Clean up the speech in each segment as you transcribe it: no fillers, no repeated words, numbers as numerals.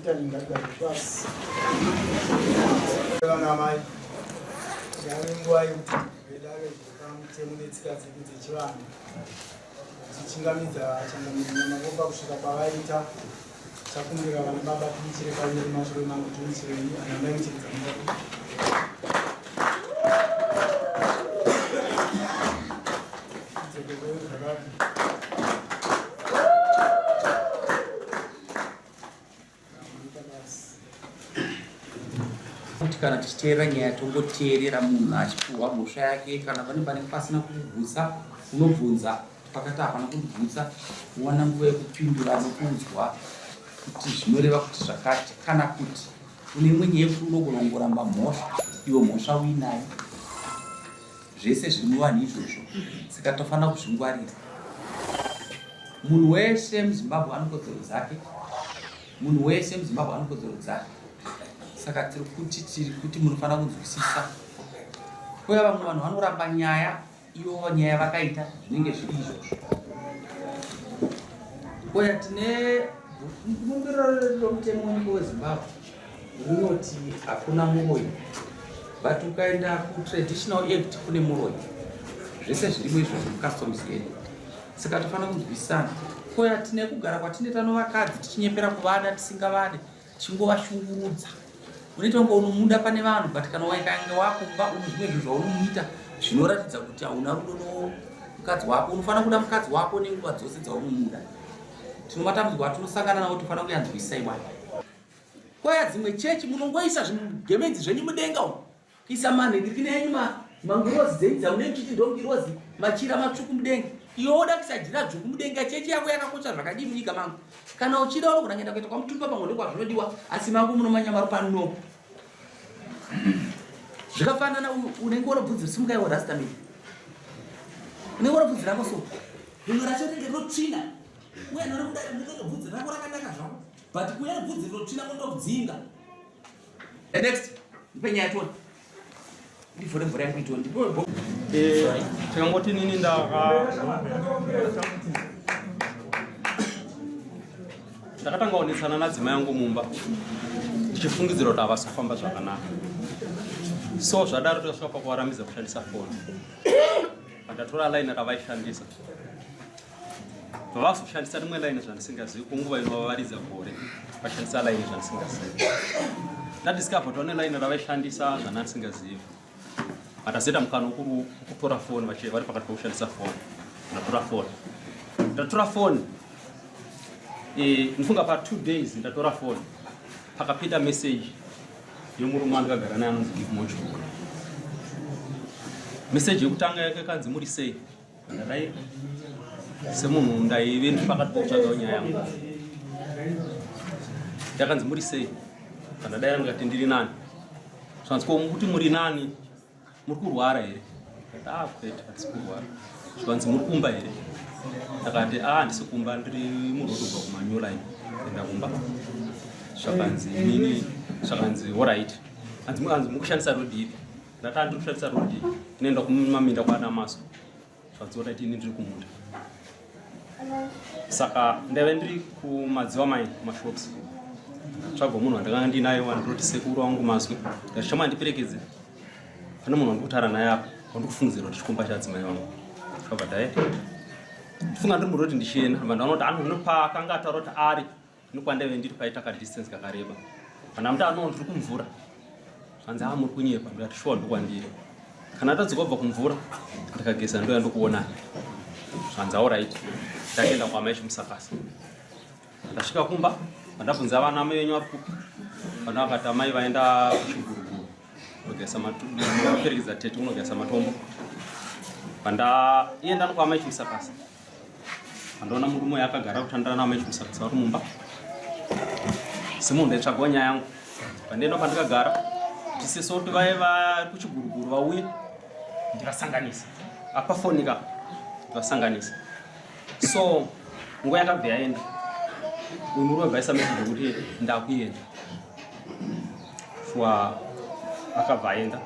Peter Nyingadigare pasi. Vana amai, yave nguva yekuti vedare pamutemo netsika dzedu dzechivanhu tichingamidza changamire Nyamakopa kusvika kwavaita. Takumbira vana baba timuchire kaviri mashure mangu timuchirei ana mai muchiridza mukati. Tidzokerei zvakare. Kuti kana tichiteerera nyaya tongoteerera munhu achipuhwa mhosva yake kana pane panenge pasina kukugutsa unobvunza pakati hapana kundigutsa wowana nguva yekupindura nokunzwa kuti zvinoreva kuti zvakati kana kuti une imwe nyaya yekuti unogona kungoramba mhosva iwe mhosva uinayo zvese zviri muvanhu izvozvo saka tofanira kuzvingwarira munhu wese muzimbabwe ane kodzero dzake munhu wese muzimbabwe ane kodzero dzake saka tiri kuti tiri kuti munofanira kunzwisisa kuya vamwe vanhu vanoramba nyaya ivo nyaya vakaita zvinenge zviri izvozvo kuya tine bumbiro romutemo wenyika wezimbabwe rinoti hakuna muroyi but ukaenda kutraditional act kune muroyi zvese zvirimo izvozvo mucustoms yedu saka tofanira kunzwisana koya tine kugara kwatinoita novakadzi tichinyepera kuvada tisingavade tichingovashungurudza unoita kunge unomuda pane vanhu but kana waikange wakumba une zvimwe zvinhu zvaunomuita zvinoratidza kuti hauna rudo nomukadzi wako unofanira kuda mukadzi wako nenguva dzose dzaunomuda tinomatambudziko atinosangana nawo tofanira kuyanzwisisa iwayo Kwaya dzimwe chechi munongoisa zvigemenzi zvenyu mudenga umu. Kuisa manhikirikini enyu ma mangirozi dzenyu dzamunenge muchiti ndongirozi machira matsvuku mudenga. Iwe woda kuisa jira dzvuku mudenga chechi yako yakakosha zvakadii munyika mangu. Kana uchida unogona kuenda kuita kwamutumba pamwe ndokwazvinodiwa asi mangu munomanya maropa no. Zvikafanana unenge unobvudzi simuka iwe rasta mimi. Unenge unobvudzi rako so. Rimwe racho rinenge rinotsvina. Uye anoda bvudzi rako rakanaka zvako. But kuya bvudzi rinotsvina kundokudzinga. Eh, next. Ndipe nyaya tione. Ndivhure mvura yangu itione. Ndipe bo. Eh, tikangoti nini ndaka ndakatanga kunetsana nadzimai yangu mumba ndichifungidzira kuti havasi kufamba zvakanaka so zvadaro tikasvika pakuvarambidza kushandisa foni pandatora line ravaishandisa Vavazoshandisa rimwe line zvandisingazivi kunguva inova varidza gore vashandisa line zvandisingazivi. Ndadiscover kuti vane line ravaishandisa zvandisingazivi. But mukana wekutora foni vachi vari pakati pekushandisa foni. Ndatora foni. Ndatora foni. Eh, ndifunga pa 2 days ndatora foni. Pakapinda message yemurume wandakagara naye anonzi Give Mochuka. Message yekutanga yakakanzi muri sei? Ndadai semunhu ndaive ndipakati pokutsvagawo nyaya yangu. Ndakanzi muri sei? Pandadai ndikati ndiri nani. Zvanzi ko mukuti muri nani? Muri kurwara here? Ndikati ah kwete handisi kurwara. Zvikanzi muri kumba here? Ndakati ah handisi kumba ndiri muroad kubva kuManyu line kuenda kumba. Zvakanzi inini zvakanzi alright. Hanzi mukushandisa road ipi? Ndati andiri kushandisa road inoenda kumaminda kwaana Maso. Zvadziona kuti ini ndiri kumunda. Saka ndaive ndiri kumadziwa mai kumashops. Tsvaga munhu wandakanga ndinaye wandinoti sekuru wangu mazwi. Ndati chama ndiperekedze. Pane munhu wandikutaura naye apa wandikufungidzira kuti chikomba chadzimai vangu. Zvabva ndaenda. Ndifunga ndiri muroad ndichienda. Vanhu vanoti anopa akanga ataura kuti ari Nokwandaive ndiri paita ka distance kakareba. Kana muti ano ndiri kumvura. Zvanzi ah muri kunyepa ndikati sure ndokwandiri. Kana atadzoka kubva kumvura ndikageza ndoya ndokuona. Zvanzi alright. Ndakaenda kwamai Chimusakasa. Ndasvika kumba vandabvunza vana amai venyu vari kupi. Vana vakati amai vaenda kuchiguruguru. Kunogesa matombo. Kuperekedza tete kunogesa matombo. Pandaenda nokwamai Chimusakasa. Andoona murume uyu akagara kutandara naamai Chimusakasa vari mumba. Semunhu ndaitsvagawo nyaya yangu. Pandienda pandikagara tiseso kuti vaye vari kuchiguruguru vauye ndivasanganise. Apa foni ka ndivasanganise. So nguva yakabva yaenda. Uyu murume abva aisa message yekuti ndakuenda. Shuwa akabva aenda.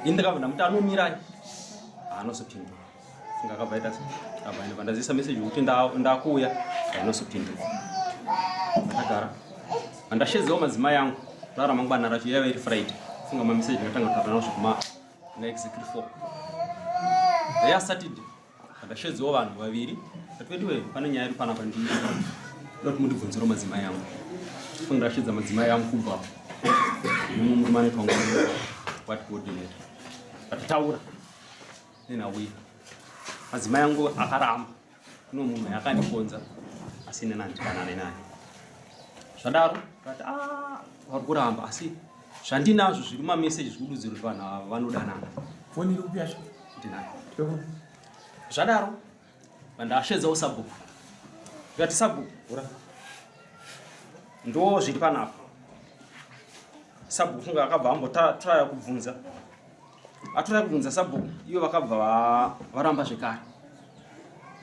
Ini ndakabva ndamuti anomirai. Haanozopindura. Akabva aita akabva aenda pandazisa message yekuti ndakuuya hainozopindura. Ndakagara. Andashedzawo madzimai angu rara mangwana racho yaiva iri Friday. Funga mameseji ndakatanga kutaura nawo zvekuma na exactly 4. Ya Saturday ndashedzawo vanhu vaviri. Ndati veduwe pane nyaya iri panapa ndi ndoda kuti mundibvunzire madzimai angu. Funga ndashedza madzimai angu kubva mumwe murume anoitwa ngoni what coordinator. Atataura nenhau iyi. Madzimai angu akaramba. Kuno munhu akandikonza asi inini handidanane naye. Zvadaro ndikati ah vari kuramba asi zvandinazvo zviri mameseji zviri kududzira kuti vanhu ava vanodanana. Foni iri kupi yacho? Ndinayo. Zvadaro vandashedzawo sabhuku. Ndikati sabhuku ndo zviri panapa. Sabhuku funga akabva ambotraya kubvunza atora kubvunza sabhuku ivo vakabva varamba zvekare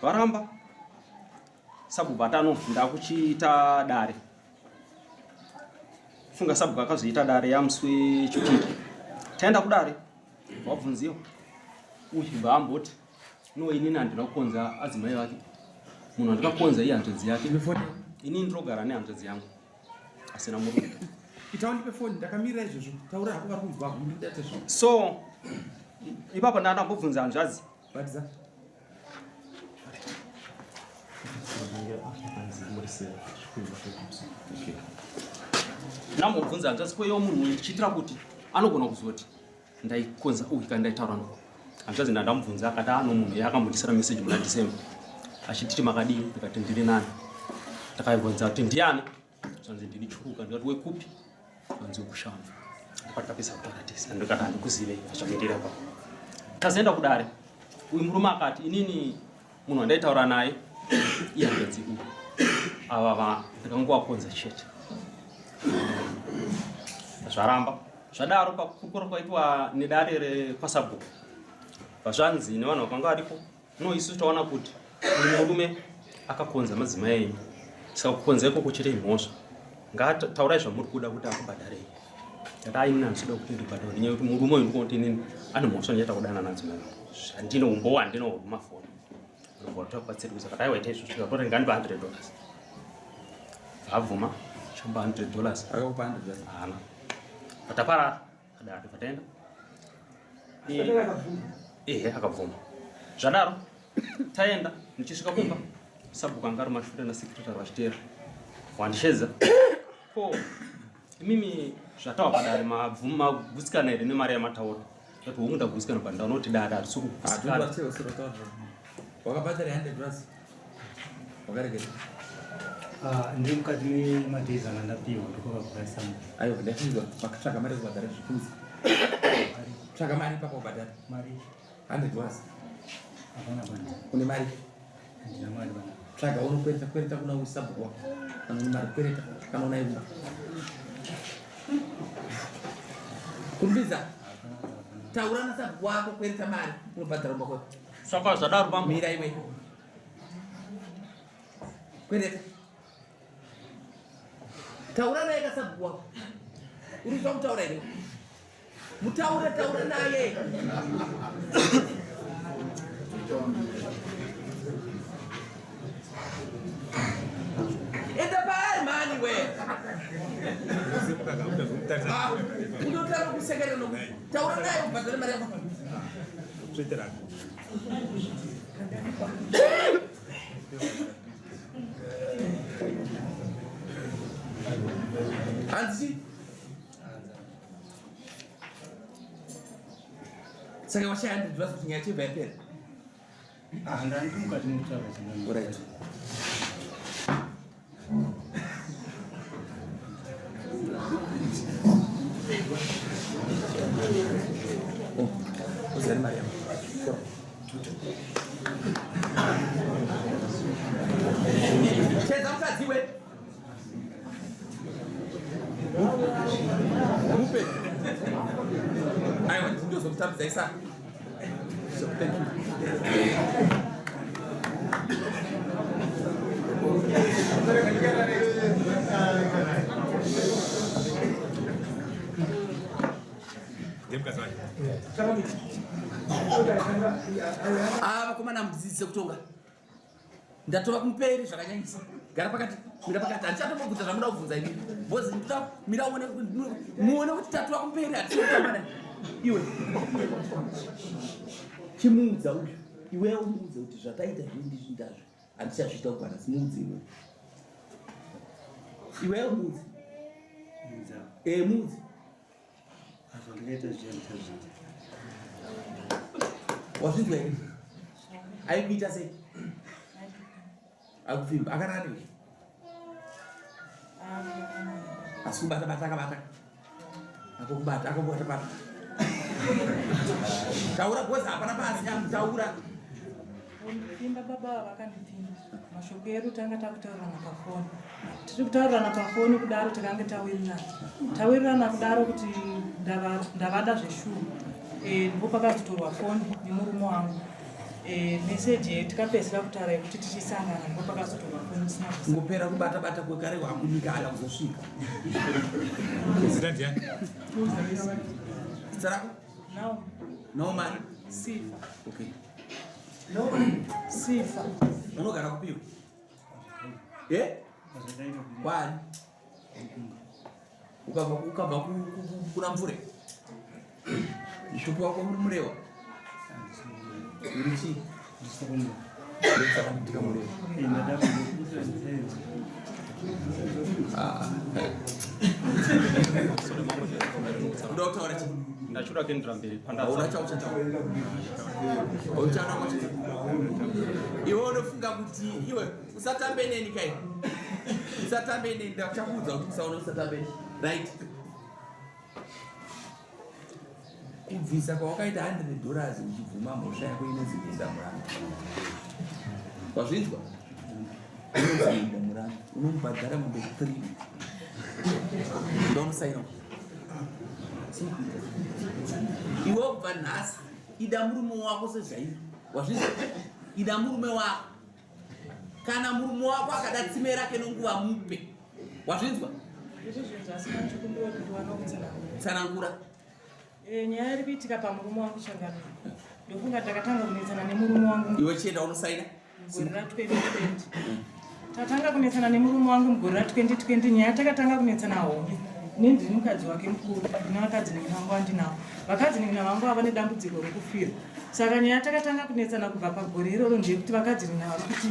varamba sabhuku atano ndakuchiita dare funga sabhuku akazoita dare yamusi wechipiri taenda kudare wabvunziwa uyu bvaamboti no inini handina kukonza adzimai vake munhu andikakonza iye hanzvadzi yake inini ndinogara nehanzvadzi yangu asina murume ita undipe foni ndakamirira izvozvo taura hako vari kunzwa ndidate zvo so ipapo ndandambobvunza hanzvadzi batidza ndambobvunza hanzvadzi ko iwo munhu uyu ndichiitira kuti anogona kuzoti ndaikonza uyu kana ndaitaura no hanzvadzi ndandamubvunza akati ano munhu iye akambondisira message muna December achititi makadii ndikati ndiri nani ndakaibvunza kuti ndiani zvanzi ndini churuka ndikati wekupi zvanzi wekushamba ndakatapisa kutaura tese ndikati handikuzive zvamirira pa tazoenda kudare uyu murume akati inini munhu wandaitaura naye ihanzvadzi uyu ava va ndikangovakonza chete zvaramba zvadaro pakukura kwaitwa nedare rekwasabhuku vazvanzi nevanhu vakanga varipo no isu taona kuti uyu murume akakonza madzimai enyu saka kukonza ikoko chete imhosva ngataurai zvamuri kuda kuti akubhadharei ndati ainini handisida kuti ndibhadhare nenyaya yekuti murume uyu ndikuona kuti inini ane mhosva ndichaita kudana nadzo handina umbowo handina mafoni ndobva saka dai waita izvo svika tora ngandipa 100 dollars abvuma chamba 100 dollars akakupa 100 dollars haana pataparara kadaro pataenda ehe akabvuma zvadaro taenda ndichisvika kumba sabhuku anga ari mashure nasekretary vachiteera wandishedza ko imimi zvatawa padare mabvuma magutsikana here nemari yamataura ndati hongu ndagutsikana but ndaona kuti dare harisi kugutsikana wakabhadhara 100 dollars wakaregera ah, ndiri mukati memadays anga ndapiwa ndokuvabhadharisa aiwa ndafunzwa vakatsvaga mari yekubhadhara zvikunzi tsvaga mari ipapo ubhadhara mari 100 dollars hapana bana une mari handina mari bana tsvaga unokwereta kwereta kuna usabhuku wako kana une mari kwereta kana unayo mari kurumbidza taura nasabhuku wako kwereta mari unobhadhara kumba kwako saka zvadaro bambo mira iwe kwereta taura naye kasabhuku wako uri kuda kutaura here mutaure taure naye enda paari mhani we ah, unotanga kusekerera noku taura naye ubhadhare mari yako hanzi saka washaya ndiziva kuti nyaya chibva yapera ah, ndandi mukati mekutaura right oh, uzari mari yako cheza mukadzi we mupe aiwa ndozokutambidza isa so thank you Ah, vakomana mudzidzise kutonga ndatova kumuperi zvakanyanyisa. Gara pakati, mira pakati. Handichatombobvunza zvamuda kubvunza imi. Because ndoda mira uone muone kuti tatuwa kumberi hatisotamba naye. Iwe. Chimuudza uyu. Iwe umuudze kuti zvataita zvii ndizvi ndazvo. Handichazviita kubva nhasi muudze iwe. Iwe umuudze. Muudza. Eh muudze. Zvandakaita zviya ndichazviita. Wazvinzwa here? Aikuita sei? Akupfimba akarara newe? Asi kubata bata akabata. Akubata akubata bata. Taura because hapana pasi taura. Kundipfimba baba ava vakandipfimba. Mashoko edu tanga takutaurirana pafoni. Tiri kutaurirana pafoni kudaro tikange tawirirana. Tawirirana kudaro kuti ndavada zveshuwa. Eh, ndipo pakazotorwa foni nemurume wangu. Eh, meseji tikapedzisira kutaura yekuti tichisangana ndipo pakazotorwa foni tisina kusangana. Ngopera kubata bata kwekare wakunyika ala kuzosvika. Zita ndiani? Zita rako? Naomi. Naomi. Sifa. Okay. Sifa. Unogara kupiwa? Eh? Kwani? Ukabva ukabva kuna mvure? Shupi wako muri murewa? Uri chii? Unoda kutaura chii? Ndachuda kuendera mberi Hauna chauchataura. Hauchana kwachataura. Iwe unofunga kuti iwe usatambe neni kai. Usatambe neni ndachakuudza kuti usaona usatambe. Right. Kubvisa kwawakaita 100 dollars uchibvuma mhosva yako inonzi kuenda muranda. Wazvinzwa? Inonzi kuenda muranda. Unomubhadhara mombe 3. Ndomusaina. Iwe kubva nhasi ida murume wako sezvairi. Wazvinzwa? Ida murume wako. Kana murume wako akada tsime rake nonguva mupe. Wazvinzwa? Tsanangura. Eh, nyaya iri kuitika pamurume wangu changamire. Ndofunga takatanga kunetsana nemurume wangu. Iwe chienda unosaina. Mugore ra 2020. Tatanga kunetsana nemurume wangu mugore ra 2020 nyaya takatanga kunetsana hombe. Ini ndiri mukadzi wake mukuru, ndine vakadzi nin'ina vangu vandinawo. Vakadzi nin'ina vangu ava nedambudziko rokufira. Saka nyaya takatanga kunetsana kubva pagore iroro ndeyekuti vakadzi nin'ina vari kuti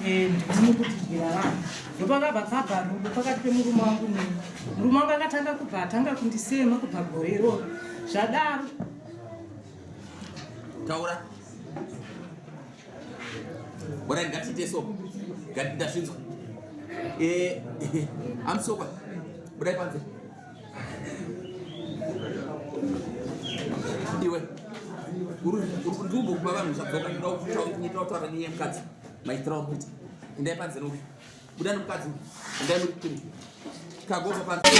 eh, ndimi kutidyira vanhu. Ndopakabva pabva rudo pakati pemurume wangu neni. Murume wangu akatanga kubva atanga kundisema kubva gore iroro. Zvadaro Taura. Bora ngatiite so. Ngati ndazvinzwa. Eh, amsokwa. Budai panze. Iwe. Uri uri ndumbo kuba vanhu zvadzoka ndoda kutaura kutaura nenyaya yemukadzi. Maitira uri kuita. Endai panze nouyu. Buda nemukadzi uyu. Endai muri kutiri. Kagofa panze.